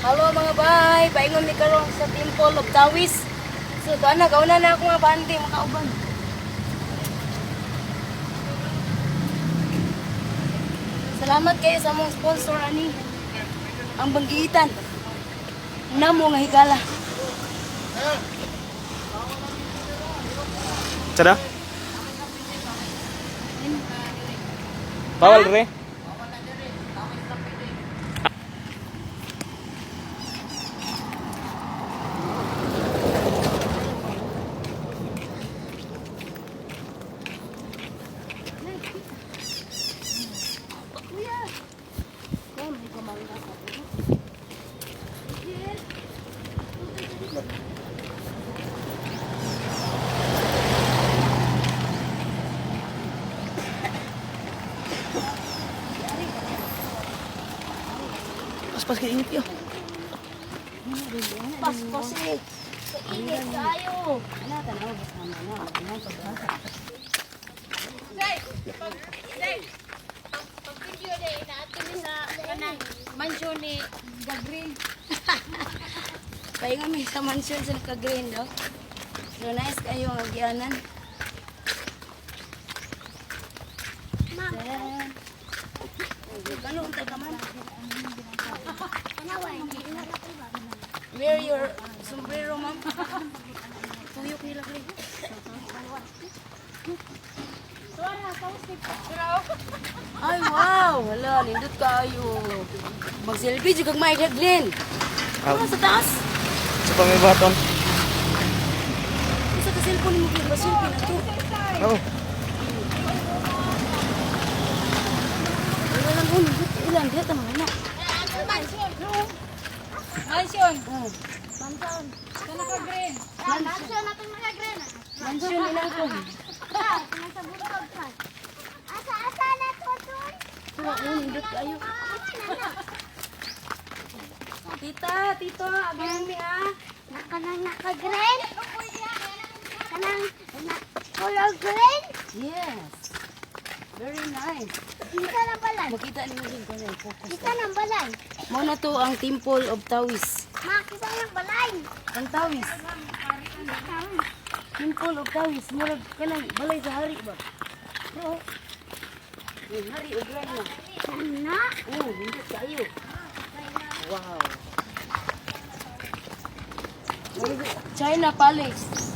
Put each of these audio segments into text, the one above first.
Hello, mga bay, paingon mi karon sa Temple of Tawis. So tuan na kauna na ako mga bandi makauban. Salamat kayo sa among sponsor ani. Ang banggiitan. Namo nga higala. Sada? Bawal re. Paspas kay init yo. Paspas eh. Init kayo. Ana tanaw basta na na. Ana pag-asa. Pag video day naato ni sa kanang mansion ni Gagreen. Paingon mi sa mansion sa naka-green daw. So nice kayo ang agyanan. Ma'am. Kano unta ka man? Wear your sombrero, ma'am. Tuyok nila ko. Ay, wow! Wala, nindot kayo. Mag-selfie, jud kag may Glenn. Ah. Ano sa taas? Sa pa may baton. Sa ka cellphone mo, ba selfie na to? Oh. Wala lang, oh, nindot. Ilan, diha tama na. Mansion. Mansion. Oh, Mansion. Sa naka-green. Mansion natin naka-green. Mansion ilang ko. Nasa bukod pa. Asa asa na to dun? Oh, nindot kayo. Tita, tito, abihan mi ah. Kanang naka-green? Kanang na color green? Yes. Very nice. Isa na balay. Makita nimo din ko na focus. Isa na balay. Mao na to ang Temple of Tawis. Makita ng balay. Ang Tawis. Temple of Tawis. Murag kanang balay sa hari ba? Pero, yung hari og reyna. Kana? Oh, hindi kayo. Wow. China Palace.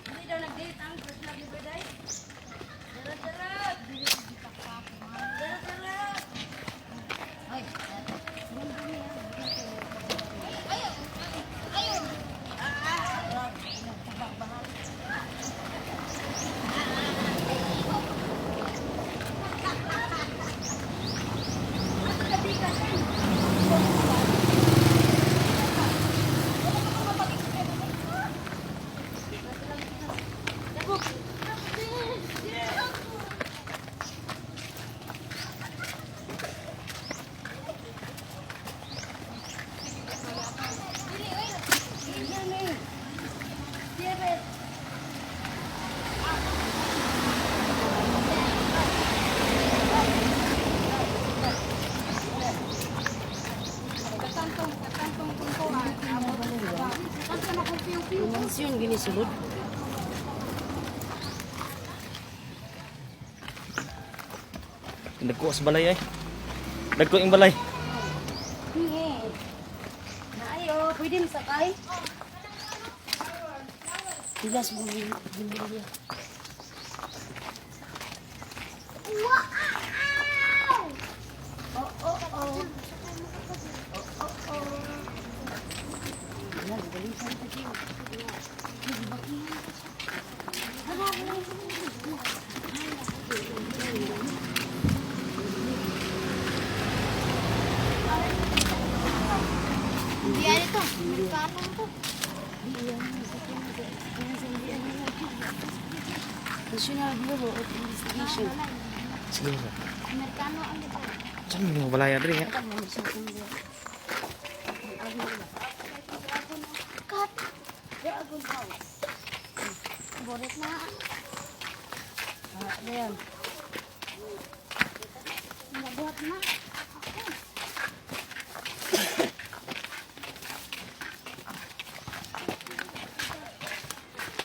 Hindi daw nag-date ang first love ni Berday. Darat-darat. Darat-darat. Ay. Yung mansyon gini sulod. Nagkuha sa balay ay. Nagkuha yung balay. Hingi. Naayo, pwede mo sakay? Tilas mo yung bumili. Wow! Oh. Oh. Wala, gabalisan pa dyan. Hindi ano to. Amerikano to. National Bureau of Investigation. Sige mo. Amerikano ang ito. Saan may mga balay adre ha? Cut. Dragon House. Boret na. Ah, ayan. Nabuhat na.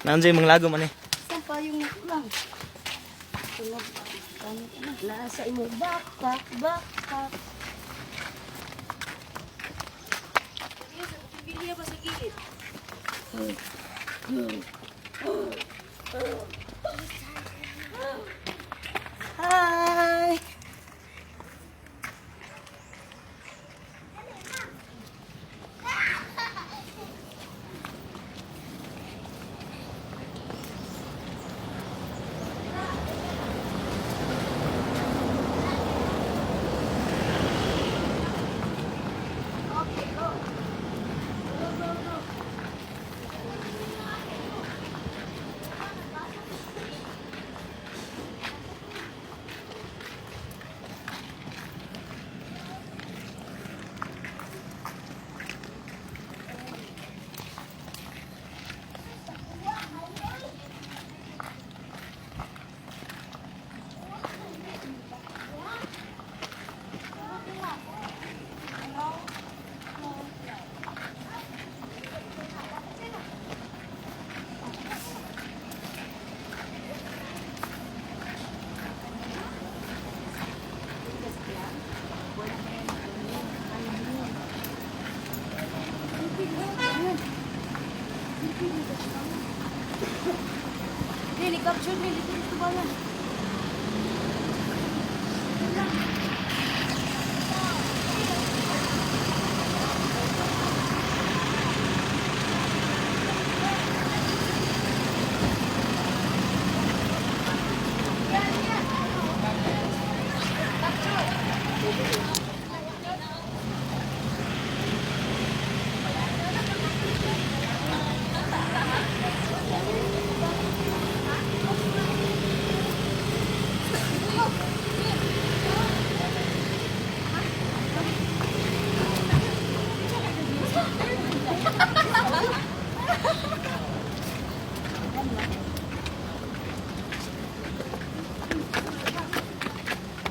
Nandiyan yung mga lago man eh. Saan pa yung lang? Tunog. Gamit na. Nasa imo backpack, backpack. Bili ba sa gilid? Hi! Okay, go. Go, go, go. Dili, capture me. Dito, dito ba yan?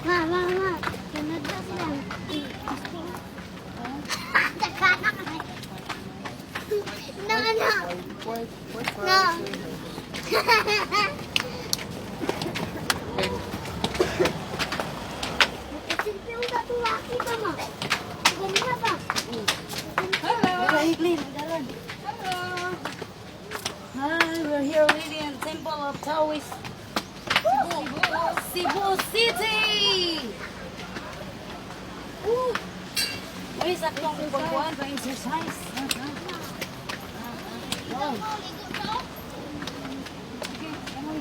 Ma, ma, ma. Sunod na sila. Nagkana ka. No, no. No. Silpi mo sa tuwaki pa mo. Ganun ba? Hello. Clean. Hello. Hi, we're here really in Temple of Taoist, Cebu, Cebu City. Woo! Uy, saktong pagkuhan pa exercise. Wow. Okay, come on.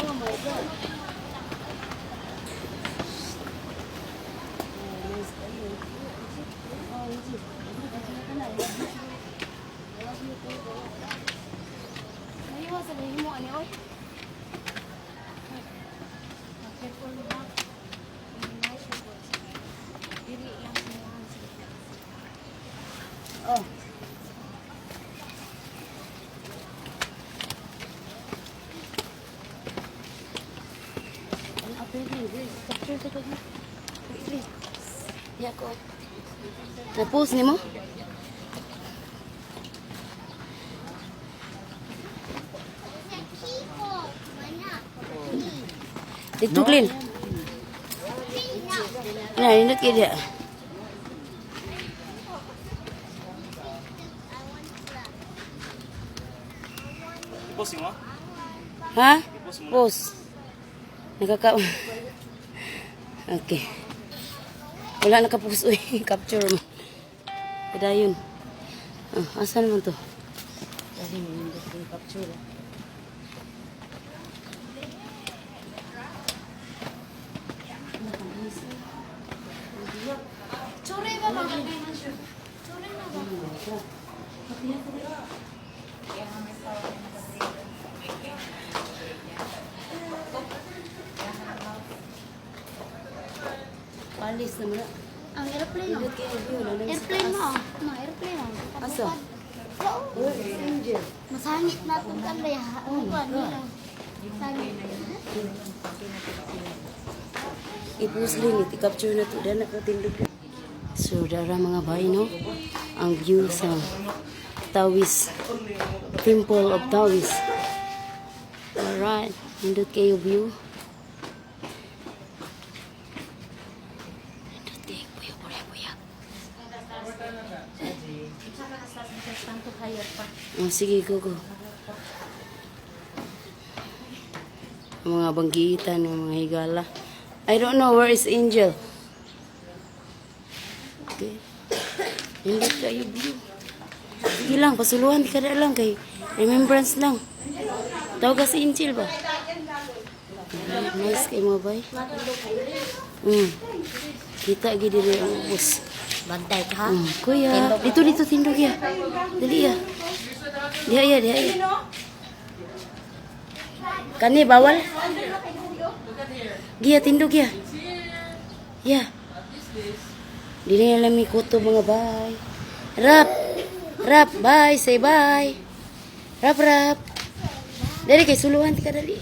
Oh my God. Oh, nice kayo. Oh, easy. I love you too. Naiwa sa mo ani oy. Careful na. Dili lang siya. Oh. Ano apeli? Capture sa kanya. Please. Ya ko. Na-post nimo? Dito clean. Na, nindot kay diya. I-post mo? Ha? I-post mo na. Post. Nakaka... Okay. Wala nakapost. Uy, capture mo. Padayon. Ah, asan man to? Dali mo nindot yung capture. Ah. Tsuri ba mga Tsuri na ba? Palace naman na. Ang airplane oh. Nindot kayo view na sa Airplane mo. taas. Oh. No, airplane oh. Asa? Oo. Where is Angel? Masangit na itong kanlay ha. Ano ba nila? Sangit. I-post rin, i-capture na to. Dana ka tindog. So, dara mga bay, no? Ang view sa Tawis. Temple of Tawis. Alright. Nindot kayo view. Nindot kayo puyo, puyo, puyo. Oh, sige, go, go. Ang mga banggitan, ang mga higala. I don't know where is Angel. Okay. Hindi kayo view. Sige lang, pasuluhan ka na lang kay remembrance lang. Tawag ka si Angel ba? Alright, nice kay mo bay. Kita gid diri ang ubos. Bantay ka ha? Kuya, dito dito tindog ya. Dali ya. Diha ya, diha ya. Kani bawal? Giya tindog ya. Ya. Dili na lang mi kuto mga bay. Rap. Rap, bye, say bye. Rap rap. Dali kay suluhan ti ka dali.